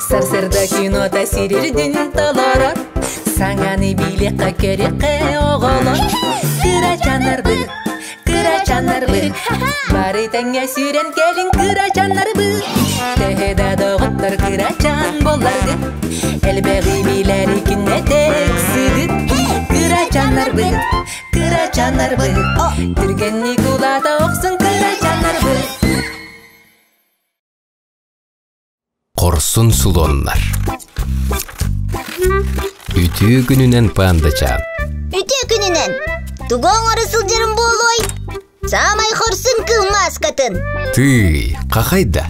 Сарсырда кинота сирирдин толорор Саҥаны билиэххэ көрүөххэ оҕолор Кырачаннарбыт, кырачаннарбыт Бары тэҥҥэ сүүрэн кэлиҥ кырачаннарбыт Төһө да доҕоттор кырачан буолларгыт Элбэҕи билэри күннэтэ ыксыгыт Кырачаннарбыт, кырачаннарбыт Түргэнник улаата охсун кырачаннарбыт Хорсун сулоннар Үтүө күнүнэн пандачаан. Үтүө күнүнэн! Тугу оҥоро сылдьарым буолуой? Саамай хорсун кыыл мааскатын. Тыый, хахайда.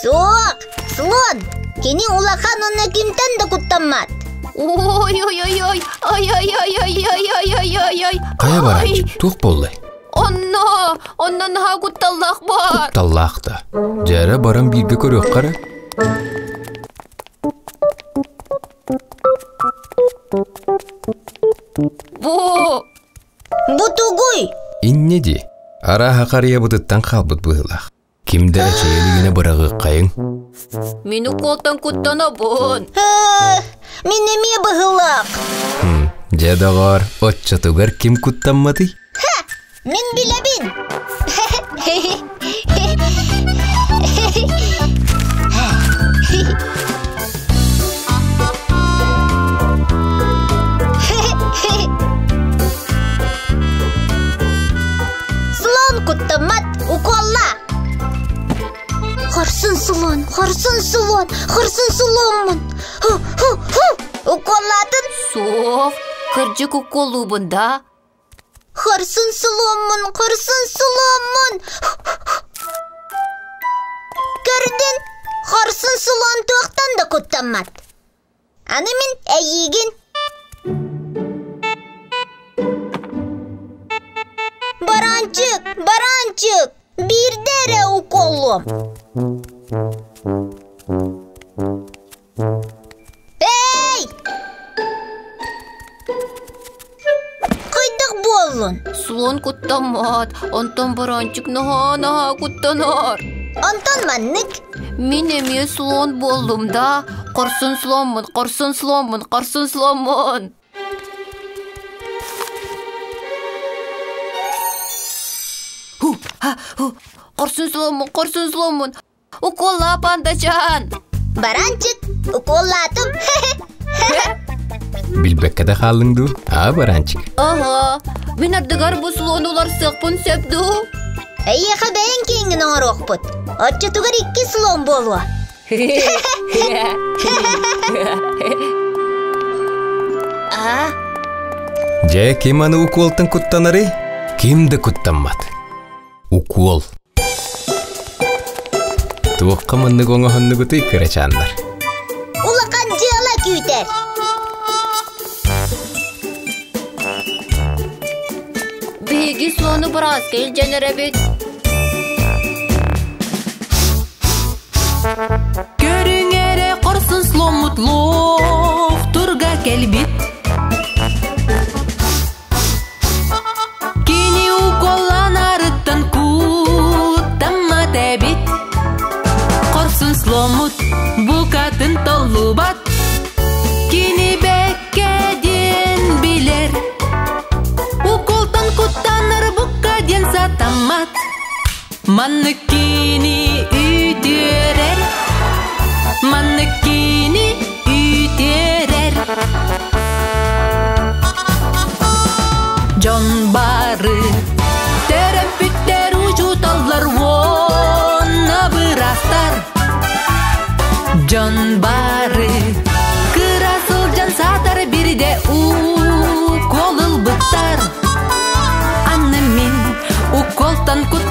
Суох, слон. Кини улахан уонна кимтэн да куттаммат. Ой-ой-ой-ой, ай-ай-ай-ай-ай-ай-ай-ай. Хайа барааччы, туох буоллай? Онно, онно наһаа кутталлаах баар. Кутталлаах да. Дьэрэ баран бииргэ көрүөххэ эрэ. Бу! Бу тугуй? Инньэ дии. Арааһа харыйабытыттан хаалбыт быһыылаах. Ким да эчэйэ илигинэ быраҕыаххайыҥ. Мин укуолтан куттанабын. Мин эмиэ быһыылаах. Дьэ, доҕоор, оччотугар ким куттамматый? Мин билэбин. Слон куттаммат, уколла. Хорсун слон, хорсун слон, хорсун сломмун. Уколлаатын? Суох, кырдьык уколлуубун да. Хорсун сломмун, хорсун сломмун. Көрдүн, хорсун слон туохтан да куттаммат. Аны мин эйиигин. Баранчык, баранчык, биирдэ эрэ уколлуом. Эй! Хайдах буоллун? Слон куттаммат, онтон баранчык наһаа-наһаа куттанар. Онтон маннык. Мин эмиэ слон буоллум да, хорсун сломмун, хорсун сломмун, хорсун сломмун. Ху, ха, ху, хорсун сломмун, хорсун сломмун. Уколлаа, пандачаан! Баранчык, уколлаатым. Билбэккэ да хааллыҥ дуу, аа, баранчик? Ага, мин ардыгар бу слону уларсыахпын сөп дуу? Эйиэхэ бэйэҥ киэҥҥин оҥоруохпут. Оччотугар икки слон буолуо. А? Дьэ, ким аны укуолтан куттанарый? Ким да куттаммат. Укуол. Туохха маннык оҥоһоннугутуй кырачааннар? Улахан дьыала күүтэр. Биһиги суону бырааска илдьэн эрэбит. Көрүҥ эрэ хорсун сломмут лоохтурга кэлбит. Кини уколланарыттан куттаммат эбит. Хорсун сломмут букатын толлубат. Кини бэккэ диэн билэр. Уколтан куттанар букка диэн сатаммат. Маннык кини үтүөрэр. Маннык кини үтүөрэр. Дьон бары төрөппүттэр учууталлар уонна быраастар. Дьон бары кыра сылдьан саатар бирде укол ылбыттар. Аны мин уколтан кут